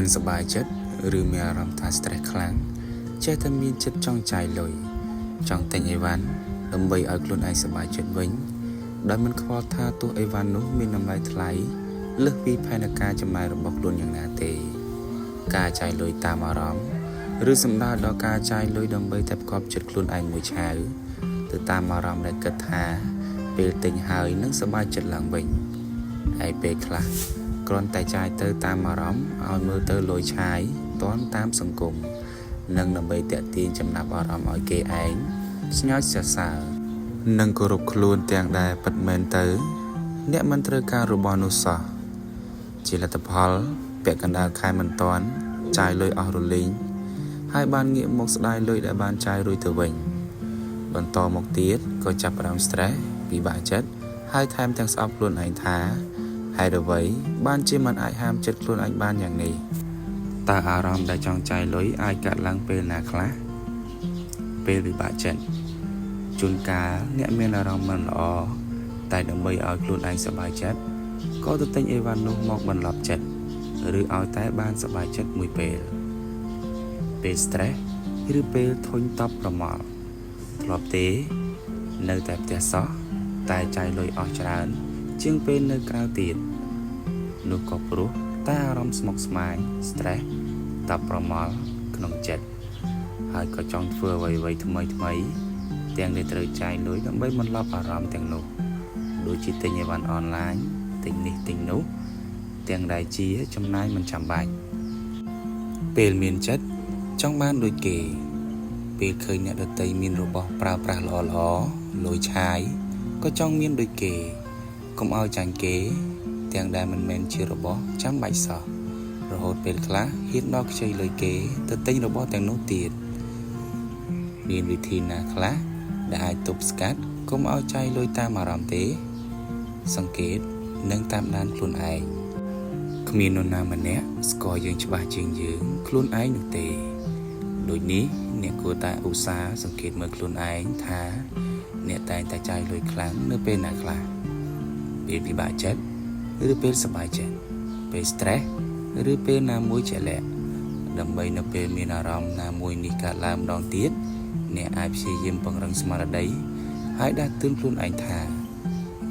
មិនសប្បាយចិត្តឬមានអារម្មណ៍ថា stress ខ្លាំងចេះតែមានចិត្តចង់ចាយលុយចង់ទិញអីវ៉ាន់ដើម្បីឲ្យខ្លួនឯងសប្បាយចិត្តវិញដោយមិនខ្វល់ថាទោះអីវ៉ាន់នោះមានតម្លៃថ្លៃលើសពីផែនការចំណាយរបស់ខ្លួនយ៉ាងណាទេ ការចាយលុយតាមអារម្មណ៍ឬសំដៅដល់ការចាយលុយដើម្បីតែផ្គាប់ចិត្តខ្លួនឯងមួយឆាវទៅតាមអារម្មណ៍ដែលគិតថាពេលទិញហើយនឹងសប្បាយចិត្តឡើងវិញហើយពេលខ្លះគ្រាន់តែចាយទៅតាមអារម្មណ៍ឲ្យមើលទៅលយឆាយតន់តាមសង្គមនិងដើម្បីតាក់ទាញចំណាប់អារម្មណ៍ឲ្យគេឯងស្ញើចសរសើរនិងគោរពខ្លួនទាំងដែលពិតមែនទៅ អ្នកមិនត្រូវការរបស់នោះសោះ ជាលទ្ធផលពាក់កណ្ដាលខែមិនតាន់ចាយលុយអស់រលីងហើយបានងាកមកស្ដាយលុយដែលបានចាយរួចទៅវិញ បន្តមកទៀតក៏ចាប់ផ្ដើម stress ពិបាកចិត្តហើយថែមទាំងស្អប់ខ្លួនឯងថាហេតុអ្វីបានជាមិនអាចហាមចិត្តខ្លួនឯងបានយ៉ាងនេះតើអារម្មណ៍ដែលចង់ចាយលុយអាចកើតឡើងពេលណាខ្លះពេលពិបាកចិត្តជួនកាលអ្នកមានអារម្មណ៍មិនល្អតែដើម្បីឲ្យខ្លួនឯងសប្បាយចិត្តក៏ទៅទិញអីវ៉ាន់នោះមកបន្លប់ចិត្តឬឲ្យតែបានសប្បាយចិត្តមួយពេល ពេល stress ឬពេលធុញតប់ប្រមល់ធ្លាប់ទេ នៅតែផ្ទះសោះតែចាយលុយអស់ច្រើន ជាងពេលនៅក្រៅទៀតនោះក៏ព្រោះតែអារម្មណ៍ស្មុគស្មាញ stress តប់ប្រមល់ក្នុងចិត្តហើយក៏ចង់ធ្វើអ្វីៗថ្មីថ្មីៗទាំងដែលត្រូវចាយលុយដើម្បីបន្លប់អារម្មណ៍ទាំងនោះដូចជាទិញអីវ៉ាន់អនឡាញទិញនេះទិញនោះទាំងដែលជាចំណាយមិនចាំបាច់ពេលមានចិត្តចង់បានដូចគេ ពេលឃើញអ្នកដទៃមានរបស់ប្រើប្រាស់ល្អល្អលយឆាយក៏ចង់មានដូចគេកុំឲ្យចាញ់គេ ទាំងដែលមិនមែនជារបស់ចាំបាច់សោះរហូតពេលខ្លះហ៊ានដល់ខ្ចីលុយគេទៅទិញរបស់ទាំងនោះទៀតមានវិធីណាខ្លះដែលអាចទប់ស្កាត់កុំឲ្យចាយលុយតាមអារម្មណ៍ទេ សង្កេតនិងតាមដានខ្លួនឯងគ្មាននរណាម្នាក់ស្គាល់យើងច្បាស់ជាងយើងខ្លួនឯងនោះទេ ដូចនេះអ្នកគួរតែឧស្សាហ៍សង្កេតមើលខ្លួនឯងថាអ្នកតែងតែចាយលុយខ្លាំងនៅពេលណាខ្លះពេលពិបាកចិត្តឬពេលសប្បាយចិត្តពេល stress ឬពេលណាមួយជាក់លាក់ដើម្បីនៅពេលមានអារម្មណ៍ណាមួយនេះកើតឡើងម្ដងទៀតអ្នកអាចព្យាយាមពង្រឹងស្មារតីហើយដាស់តឿនខ្លួនឯងថា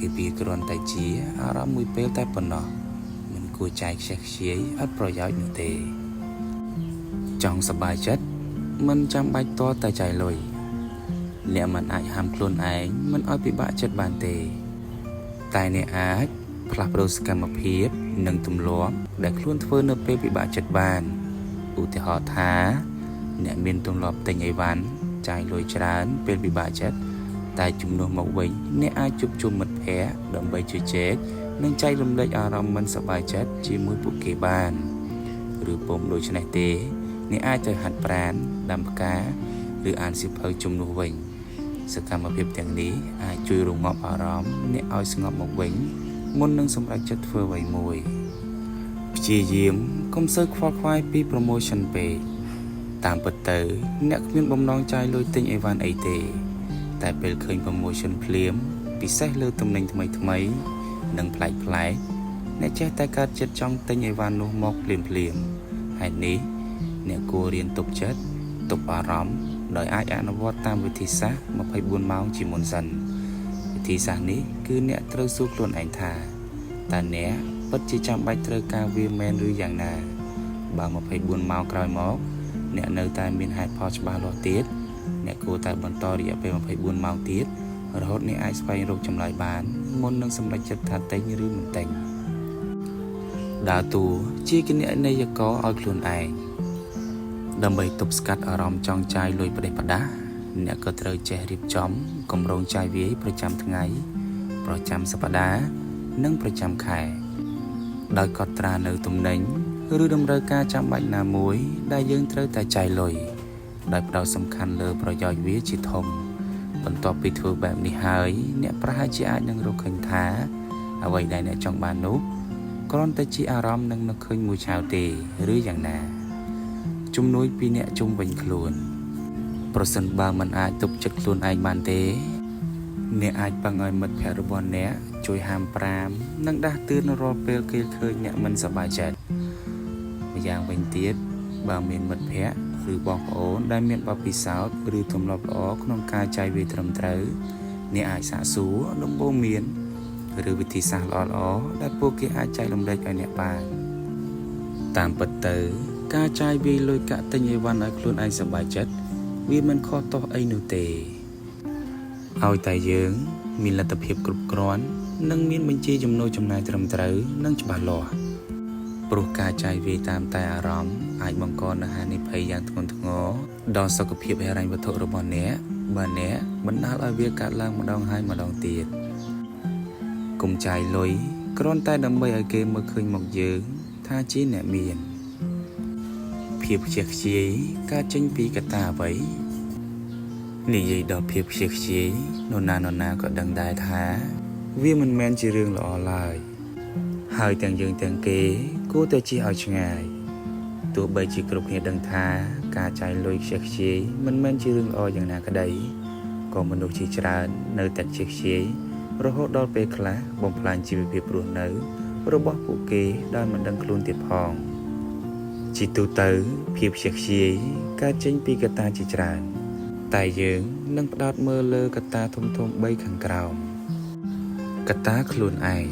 វាពីគ្រាន់តែជាអារម្មណ៍មួយពេលតែប៉ុណ្ណោះមិនគួរចាយខ្ជះខ្ជាយឥតប្រយោជន៍នោះទេ ចង់សប្បាយចិត្តមិនចាំបាច់តតែចាយលុយអ្នកមិនអាចហាមខ្លួនឯងមិនឲ្យពិបាកចិត្តបានទេ តែអ្នកអាចផ្លាស់ប្ដូរសកម្មភាពនិងទម្លាប់ដែលខ្លួនធ្វើនៅពេលពិបាកចិត្តបានឧទាហរណ៍ថា អ្នកមានទម្លាប់ទិញអីវ៉ាន់ចាយលុយច្រើនពេលពិបាកចិត្តតែជំនួសមកវិញអ្នកអាចជួបជុំមិត្តភ័ក្តិដើម្បីជជែកនិងចែករំលែកអារម្មណ៍មិនសប្បាយចិត្តជាមួយពួកគេបាន ឬពុំដូច្នេះទេអ្នកអាចទៅហាត់ប្រាណដាំផ្កាឬអានសៀវភៅជំនួសវិញ សកម្មភាពទាំងនេះអាចជួយរងាប់អារម្មណ៍អ្នកឲ្យស្ងប់មកវិញមុននឹងសម្រេចចិត្តធ្វើអ្វីមួយព្យាយាមកុំសូវខ្វល់ខ្វាយពី promotion ពេកតាមពិតទៅ អ្នកគ្មានបំណងចាយលុយទិញអីវ៉ាន់អីទេ តែពេលឃើញ promotion ភ្លាម ពិសេសលើទំនិញថ្មីថ្មីៗនិងប្លែកប្លែកៗអ្នកចេះតែកើតចិត្តចង់ទិញអីវ៉ាន់នោះមកភ្លាមភ្លាមៗហេតុនេះអ្នកគួររៀនទប់ចិត្តទប់អារម្មណ៍ដោយអាចអនុវត្តតាមវិធីសាស្ត្រ24ម៉ោងជាមុនសិនវិធីសាស្ត្រនេះគឺអ្នកត្រូវសួរខ្លួនឯងថាតើអ្នកពិតជាចាំបាច់ត្រូវការវាមែនឬយ៉ាងណា បើ24ម៉ោងក្រោយមក អ្នកនៅតែមានហេតុផលច្បាស់លាស់ទៀតអ្នកគួរតែបន្តរយៈពេល24ម៉ោងទៀតរហូតអ្នកអាចស្វែងរកចម្លើយបានមុននឹងសម្រេចចិត្តថាទិញឬមិនទិញដើរតួជាគណនេយ្យករឲ្យខ្លួនឯងដើម្បីទប់ស្កាត់អារម្មណ៍ចង់ចាយលុយផ្ដេសផ្ដាសអ្នកក៏ត្រូវចេះរៀបចំគម្រោងចាយវាយប្រចាំថ្ងៃ ប្រចាំសប្តាហ៍និងប្រចាំខែ ដោយកត់ត្រានៅទំនិញឬតម្រូវការចាំបាច់ណាមួយដែលយើងត្រូវតែចាយលុយដោយផ្ដោតសំខាន់លើប្រយោជន៍វាជាធំ បន្ទាប់ពីធ្វើបែបនេះហើយអ្នកប្រហែលជាអាចនឹងរកឃើញថាអ្វីដែលអ្នកចង់បាននោះគ្រាន់តែជាអារម្មណ៍នឹងនឹកឃើញមួយឆាវទេឬយ៉ាងណា ជំនួយពីអ្នកជុំវិញខ្លួន ប្រសិនបើមិនអាចទប់ចិត្តខ្លួនឯងបានទេ អ្នកអាចពឹងឲ្យមិត្តភ័ក្តិរបស់អ្នកជួយហាមប្រាមនិងដាស់តឿនរាល់ពេលគេឃើញអ្នកមិនសប្បាយចិត្ត។ ម្យ៉ាងវិញទៀតបើមានមិត្តភ័ក្តិឬបងប្អូនដែលមានបទពិសោធន៍ឬទម្លាប់ល្អក្នុងការចាយវាយត្រឹមត្រូវអ្នកអាចសាកសួរដំបូន្មានឬវិធីសាស្ត្រល្អៗដែលពួកគេអាចចែករំលែកឲ្យអ្នកបាន តាមពិតទៅការចាយវាយលុយកាក់ទិញអីវ៉ាន់ឲ្យខ្លួនឯងសប្បាយចិត្តវាមិនខុសទោសអីនោះទេឲ្យតែយើងមានលទ្ធភាពគ្រប់គ្រាន់និងមានបញ្ជីចំណូលចំណាយត្រឹមត្រូវនិងច្បាស់លាស់ព្រោះការចាយវាយតាមតែអារម្មណ៍អាចបង្កនូវហានិភ័យយ៉ាងធ្ងន់ធ្ងរដល់សុខភាពហិរញ្ញវត្ថុរបស់អ្នកបើអ្នកបណ្ដាលឲ្យវាកើតឡើងម្ដងហើយម្ដងទៀតកុំចាយលុយគ្រាន់តែដើម្បីឲ្យគេមើលឃើញមកយើងថាជាអ្នកមាន ភាពខ្ជះខ្ជាយកើតចេញពីកត្តាអ្វីនិយាយដល់ភាពខ្ជះខ្ជាយនរណានរណាក៏ដឹងដែរថា វាមិនមែនជារឿងល្អឡើយហើយទាំងយើងទាំងគេគួរតែជៀសឲ្យឆ្ងាយទោះបីជាគ្រប់គ្នាដឹងថាការចាយលុយខ្ជះខ្ជាយមិនមែនជារឿងល្អយ៉ាងណាក្តីក៏មនុស្សជាច្រើននៅតែខ្ជះខ្ជាយរហូតដល់ពេលខ្លះបំផ្លាញជីវភាពរស់នៅ របស់ពួកគេដោយមិនដឹងខ្លួនទៀតផង ជាទូទៅភាពខ្ជះខ្ជាយកើតចេញពីកត្តាជាច្រើន តែយើងនឹងផ្ដោតមើលលើកត្តាធំៗ3ខាងក្រោមកត្តាខ្លួនឯង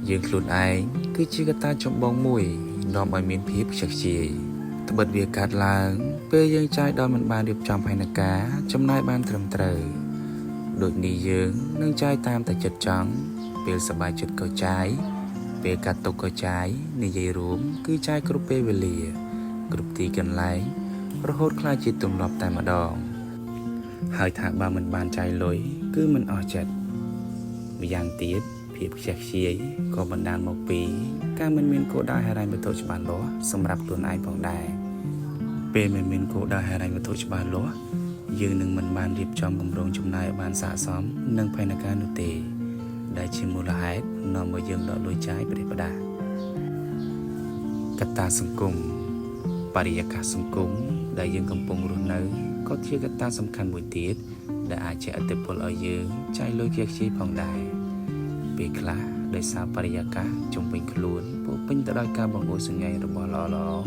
យើងខ្លួនឯងគឺជាកត្តាចម្បងមួយនាំឲ្យមានភាពខ្ជះខ្ជាយត្បិតវាកើតឡើង ពេលយើងចាយដោយមិនបានរៀបចំផែនការចំណាយបានត្រឹមត្រូវដូចនេះយើងនឹងចាយតាមតែចិត្តចង់ពេលសប្បាយចិត្តក៏ចាយពេលកាត់ទុកក៏ចាយនិយាយរួមគឺចាយគ្រប់ពេលវេលា គ្រប់ទីកន្លែងរហូតក្លាយជាទម្លាប់តែម្ដង ហើយថាបើមិនបានចាយលុយគឺមិនអស់ចិត្តម្យ៉ាងទៀតភាពខ្ជះខ្ជាយក៏បណ្ដាលមកពី ការមិនមានគោលដៅហិរញ្ញវត្ថុច្បាស់លាស់សម្រាប់ខ្លួនឯងផងដែរពេលមិនមានគោលដៅហិរញ្ញវត្ថុច្បាស់លាស់យើងនឹងមិនបានរៀបចំគម្រោងចំណាយឲ្យបានស័ក្តិសមនិងផែនការនោះទេ ដែលជាមូលហេតុនាំឲ្យយើងដកលុយចាយប្រេះផ្ដាស់កត្តាសង្គមបរិយាកាសសង្គមដែលយើងកំពុងរស់នៅក៏ជាកត្តាសំខាន់មួយទៀតដែលអាចជះឥទ្ធិពលឲ្យយើងចាយលុយខ្ជះខ្ជាយផងដែរពេលខ្លះដោយសារបរិយាកាសជុំវិញខ្លួនពោរពេញទៅដោយការបង្អួចសញ្ញារបស់ល្អៗ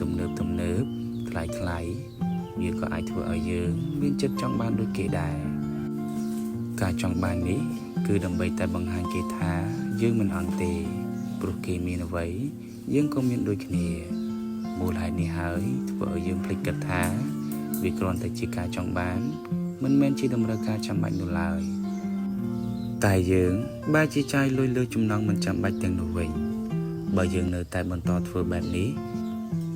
ទំនើបទំនើបថ្លៃថ្លៃវាក៏អាចធ្វើឲ្យយើងមានចិត្តចង់បានដូចគេដែរការចង់បាននេះគឺដើម្បីតែបង្ហាញគេថាយើងមិនអន់ទេព្រោះគេមានអ្វីយើងក៏មានដូចគ្នាមូលហេតុនេះហើយធ្វើឲ្យយើងភ្លេចគិតថាវាគ្រាន់តែជាការចង់បានមិនមែនជាតម្រូវការចាំបាច់នោះឡើយតែយើងបែរជាចាយលុយលើចំណង់មិនចាំបាច់ទាំងនោះវិញបើយើងនៅតែបន្តធ្វើបែបនេះ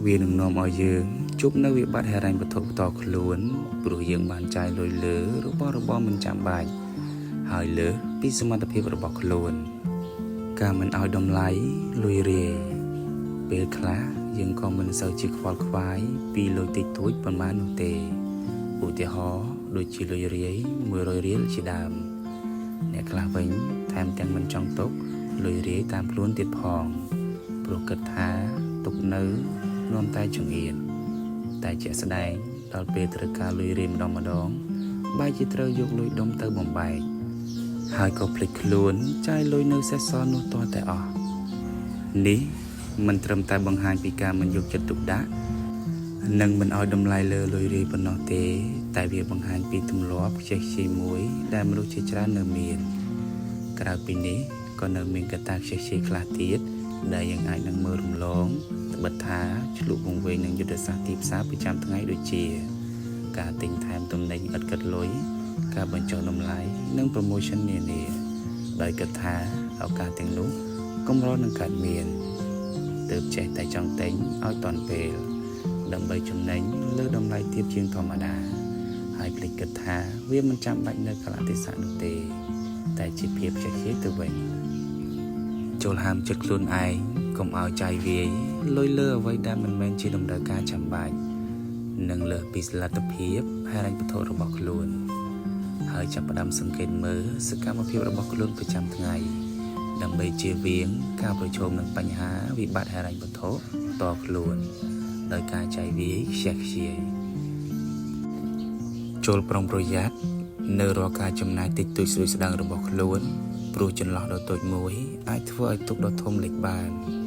វានឹងនាំឲ្យយើងជួបនៅវិបត្តិហិរញ្ញវត្ថុផ្ទាល់ខ្លួនព្រោះយើងបានចាយលុយលើរបស់របរមិនចាំបាច់ហើយលើសពីសមត្ថភាពរបស់ខ្លួន ការមិនឲ្យតម្លៃលុយរាយពេលខ្លះយើងក៏មិនសូវជាខ្វល់ខ្វាយពីលុយតិចតួចប៉ុន្មាននោះទេឧទាហរណ៍ដូចជាលុយរាយ100រៀលជាដើមអ្នកខ្លះវិញថែមទាំងមិនចង់ទុកលុយរាយតាមខ្លួនទៀតផងព្រោះគិតថាទុកនៅនាំតែចង្អៀតតែជាក់ស្ដែងដល់ពេលត្រូវការលុយរាយម្ដងម្ដងបែរជាត្រូវយកលុយដុំទៅបំបែក ហើយក៏ភ្លេចខ្លួនចាយលុយនៅសេសសល់នោះទាល់តែអស់នេះមិនត្រឹមតែបង្ហាញពីការមិនយកចិត្តទុកដាក់និងមិនឲ្យតម្លៃលើលុយរាយប៉ុណ្ណោះទេ តែវាបង្ហាញពីទម្លាប់ខ្ជះខ្ជាយមួយដែលមនុស្សជាច្រើននៅមាន ក្រៅពីនេះក៏នៅមានកត្តាខ្ជះខ្ជាយខ្លះទៀតដែលយើងអាចនឹងមើលរំលងត្បិតថាឆ្លុះវង្វេងនឹងយុទ្ធសាស្ត្រទីផ្សារប្រចាំថ្ងៃដូចជា ការទិញថែមទំនិញឥតគិតលុយការបញ្ចុះតម្លៃនិង promotion នានាដោយគិតថាឱកាសទាំងនោះកម្រនឹងកើតមានទើបចេះតែចង់ទិញឲ្យទាន់ពេល ដើម្បីចំណេញលើតម្លៃទាបជាងធម្មតា ហើយភ្លេចគិតថាវាមិនចាំបាច់នៅកាលៈទេសៈនោះទេ តែជាភាពខ្ជះខ្ជាយទៅវិញចូលហាមចិត្តខ្លួនឯងកុំឲ្យចាយវាយលុយលើអ្វីដែលមិនមែនជាតម្រូវការចាំបាច់និងលើសពីលទ្ធភាពហិរញ្ញវត្ថុរបស់ខ្លួន ហើយចាប់ផ្ដើមសង្កេតមើលសកម្មភាពរបស់ខ្លួនប្រចាំថ្ងៃ ដើម្បីជៀសវាងការប្រឈមនឹងបញ្ហាវិបត្តិហិរញ្ញវត្ថុផ្ទាល់ខ្លួន ដោយការចាយវាយខ្ជះខ្ជាយចូលប្រុងប្រយ័ត្ននៅរាល់ការចំណាយតិចតួចស្រួយស្ដាងរបស់ខ្លួន ព្រោះចន្លោះដ៏តូចមួយអាចធ្វើឲ្យទុក្ខដ៏ធំលេចបាន។